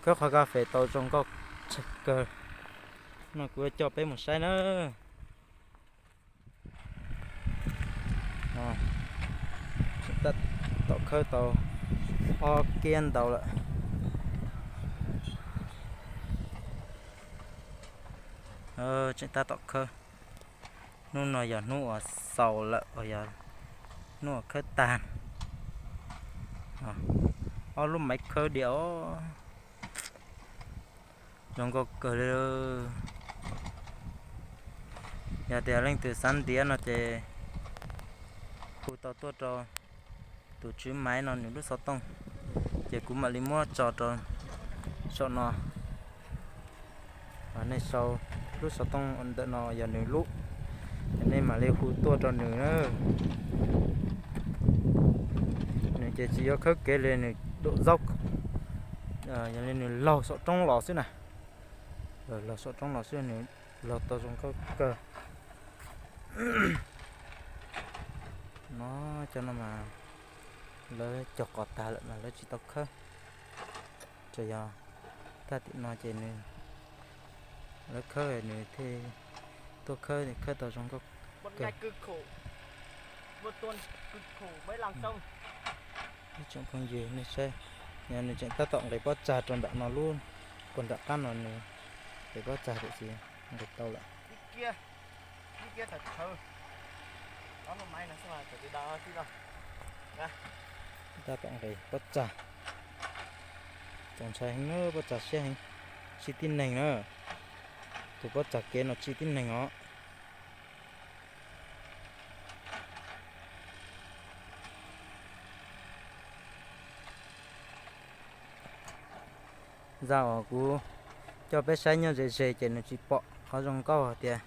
Khawb qhov kas fes tau zoo nkauj kawg. No kuv coj peb mus saib na. Tseem tab tom khawb tau ob kiab ntau lawm. Tseem tab tom khawb. Hnub no yog hnub uas xaus lawm, yog hnub uas khawb tag. Ob lub maiv khawb diam os. Zoo nkauj kawg li. Yog tias leej twg xav ntiav no ces hu tau tuaj rau tus tswv maiv no nws lub xov tooj, ces kuv mam li muab tso rau saum no. Nej sau lub xov tooj ntawm no yog nws lub, ces nej mam li hu tuaj rau nws na. Nws ces tsis yog khawb kev li, nws dam zaub, yog li nws laug saum roob los xwb na. Laug saum roob los xwb, nws laug tau zoo nkauj kawg. No, cov no mas lawv cog qos tag lawm mas lawv tsis tau khawb. Tsuas yog thaj tim no ces nws, lawv khawb nws thiaj tuaj khawb, khawb tau zoo nkauj kawg. Ib tsoom phooj ywg nej saib, nws tseem tab tom nqis pob tsag rau nram no lub, puag nram qab no nws nqis pob tsag tiam sis nqis tau lawm. Tab tom nqis pob tsag. Txaus ntshai heev na, pob tsag siab heev, tsis tib neeg na. Tus pob tsag kev no tsis tib neeg os. Zaj uas kuv coj peb saib nyob ze ze ces nws tsis pom qhov zoo nkauj hais tias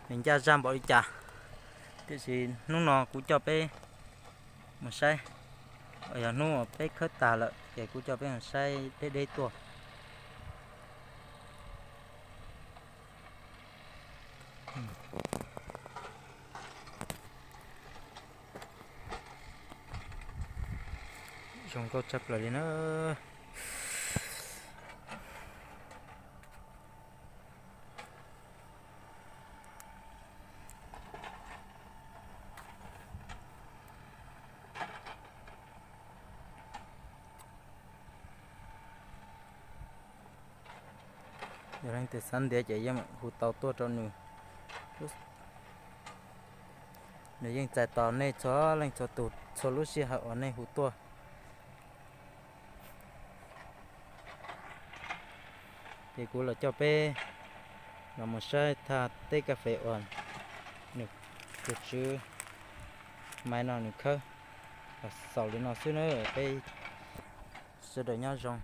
nws ncaj zaj npaum li cas. Tiam sis hnub no kuv coj peb mus saib, yog hnub uas peb khawb tag lawm ces kuv coj peb mus saib deb deb tuaj. Zoo nkauj tshaj plaws li na. Yog leej twg xav ntiav ces yeej hu tau tuaj rau nws. Nws yeej txais tos nej txhua leej txhua tus txhua lub sij hawm uas nej hu tuaj. Ces kuv los coj peb los mus saib thaj teb kas fes uas nws tus tswv maiv no nws khawb los xaus li no xwb na. Peb sawv daws nyob zoo.